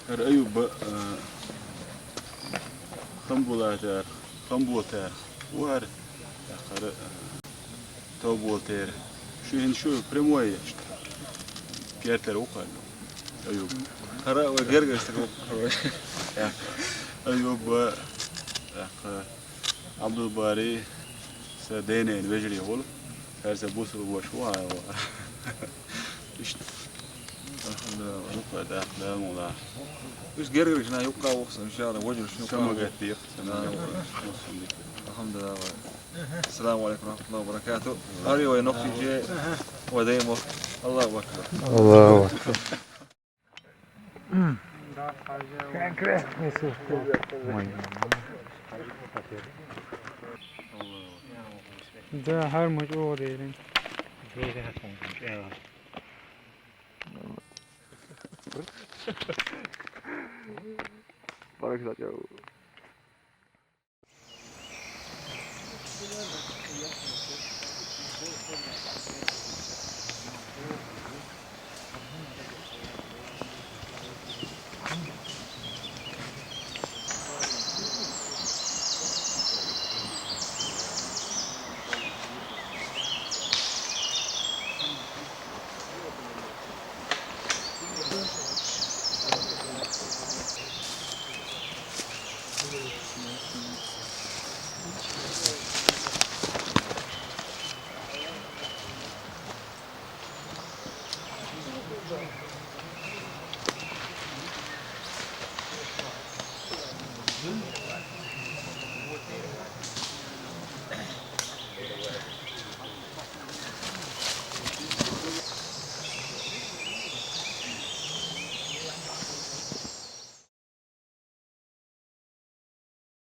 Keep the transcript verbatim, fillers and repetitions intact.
ХӀара Аюба, а, Хамбулатар, Хамбулатар вар, хӀара, а, Тобулатар. Шу хин шу прямой яшт. Пертер ухал. Аюб. ХӀара ва гергер стак ухал. Аюба, а, Абдулбари, са дайнен вежарий гӀул, сар са бусулба ваша ва, ва. Ишт. Алхамдулилла, юкъа да, да, мула. Уж гергриш на юкъа вохсан, иншалла, вожриш юкъа. Сама гаттих, сама гаттих. Алхамдулилла. Ассаламу алейкум ва рахматуллахи ва баракату. Ари вай нохчи же, ва даймо. Аллаху акбар. Аллаху акбар. Да, гьар муж о дерин. Баракалла.